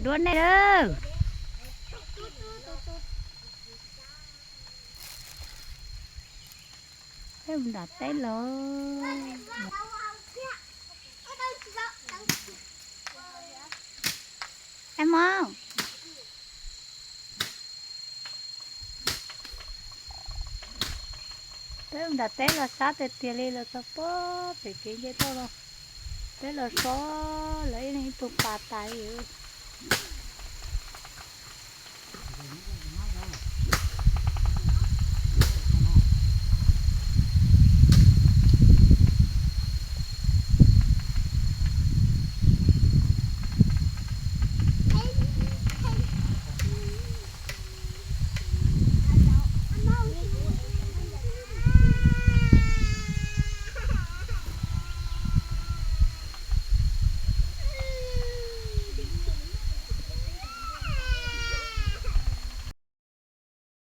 ດ່ວນແດ່ເດີ. ເອີ ມັນດາເຕັ້ນເລີຍ. ແອມມອງ ເຕີມດາເຕະລະຊາເຕຍເຕຍເລລະສະປອເປເກເຈໂຕລະເຕະລະຊອລະອີ່ນີ້ຕຸປາຕາຍເອີ.